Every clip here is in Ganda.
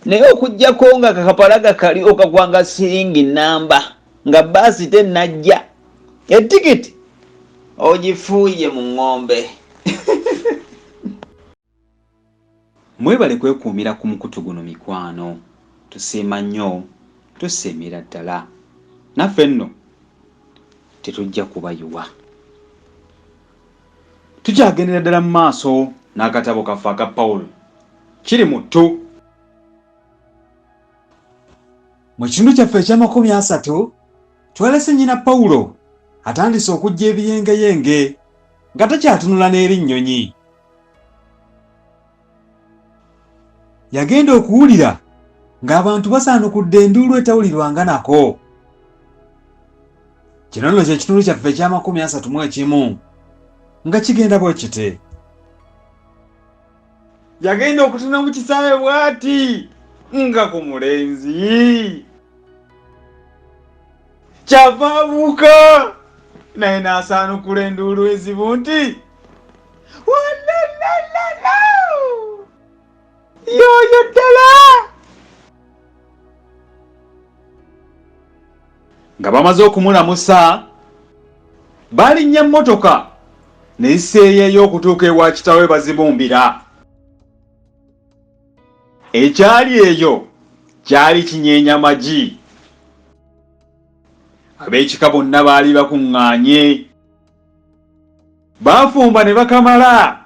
Naye okuggyako nga kakapalaga kali okakwanga siringi nnamba nga bbaasi tennajja, etikiti ogifuuye mu ŋŋombe. Mwebale kwekuumira ku mukutu guno mikwano. Tusiima nnyo, tusiimira ddala. Naffe nno tetujja kubayiwa. Tukyagendera ddala mu maaso n'akatabo kaffe aka Paul kiri mu ttu. Mu kitundu kyaffe eky'amakumi asatu twalese nnyina Pawulo atandise okujja ebiyengeyenge nga takyatunula n'eri nnyonyi. Yagenda okuwulira ng'abantu basaanukudde enduulu etawulirwanga nako. Kino nno kye kitundu kyaffe eky'amakumi asatu mu ekimu nga kigenda bwe kiti. Yagenda okutunula mu kisaawe bw'ati nga ku mulenzi kyava abuuka naye n'asaanukula enduulu enzibu nti walalalala yoyo ddala. Nga bamaze okumulamusa balinnya mmotoka ne ziseeyeeyo okutuuka ewa kitaawe bazibumbira. Ekyali eyo kyali kinyeenya magi. Ab'ekika bonna baali bakuŋŋaanye. Baafumba ne bakamala.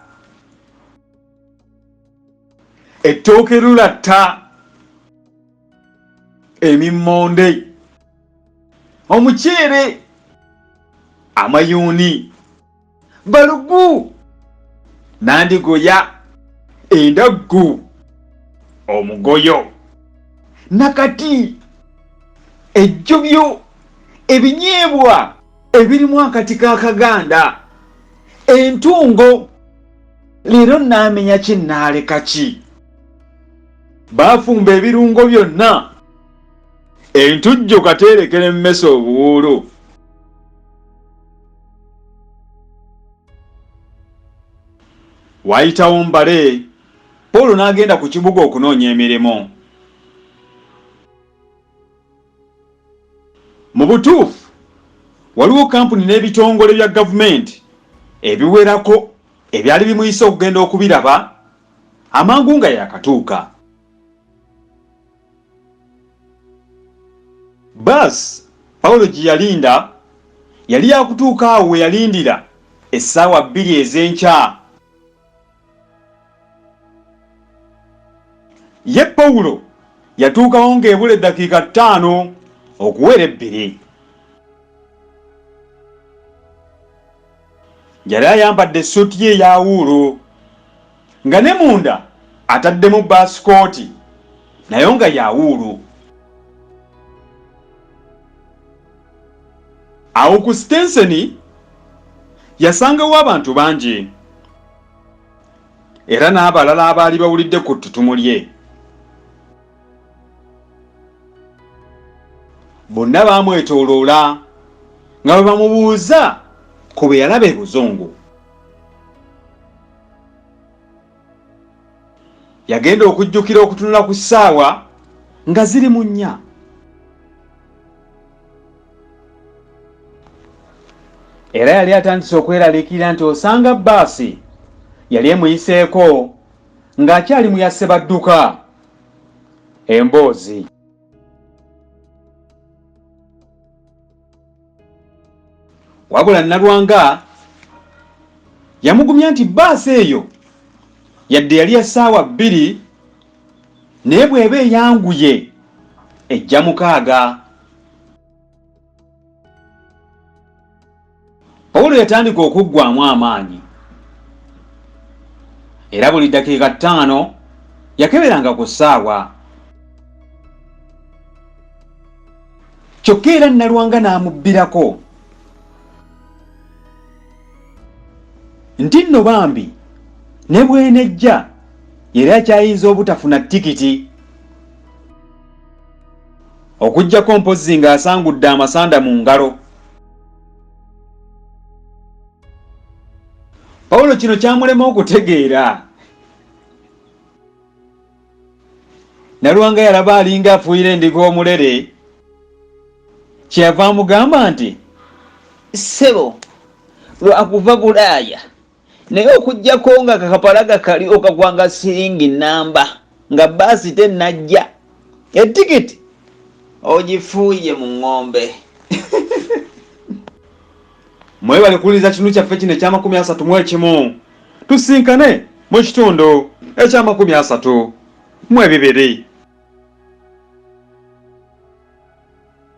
Ettooke lulatta. Emimmonde, omuceere, amayuuni, balugu, nandigoya, endaggu, omugoyo, nakati, ejjobyo, ebinyeebwa ebirimu akati k'akaganda, entungo. Leero nnaamenya ki nnaaleka ki? Baafumba ebirungo byonna, entujjo kateerekera emmese obuwuulu. Waayitawo mbale, Paul n'agenda ku kibuga okunoonya emirimu. Mu butuufu, waliwo kampuni n'ebitongole bya gavumenti ebiwerako ebyali bimuyise okugenda okubiraba amangu nga yakatuuka. Baasi Pawulo gye yalinda yali yakutuuka awo we yalindira essaawa 2 ez'enkya. Ye Pawulo yatuukawo ng'ebula eddakiika 5 okuwera ebbiri. Yali ayambadde essuuti ye eya wuulu nga ne munda ataddemu baasikooti nayo nga ya wuulu. Awo ku sitenseni yasangawo abantu bangi era n'abalala abaali bawulidde ku ttutumu lye. Bonna baamwetooloola nga bwe bamubuuza ku bwe yalaba e Buzungu. Yagenda okujjukira okutunula ku ssaawa nga ziri mu nnya. Era yali atandise okweraliikirira nti osanga bbaasi yali emuyiseeko ng'akyali mu ya Ssebadduka. Emboozi. Wabula Nalwanga yamugumya nti bbaasi eyo yadde yali ya ssaawa 2 naye bw'eba eyanguye ejja 6. Pawulo yatandika okuggwaamu amaanyi era buli ddakiika 5 yakeberanga ku ssaawa. Kyokka era Nalwanga n'amubbirako nti nno bambi ne bw'enejja yali akyayinza obutafuna tikiti okuggyako mpozzi ng'asangudde amasanda mu ngalo. Pawulo kino kyamulema okutegeera. Nalwanga yalaba alinga afuuyira endiga omulere, kyeyava amugamba nti, Ssebo, lwakuva Bulaaya, naye okuggyako nga kakapalaga kali okagwanga siringi nnamba nga bbaasi tennajja, etikiti ogifuuye mu ŋŋombe. Mwebale kuwuliriza kitundu kyaffe kino eky'amakumi asatu mu ekimu. Tusinkane mu kitundu eky'amakumi asatu mu ebibiri.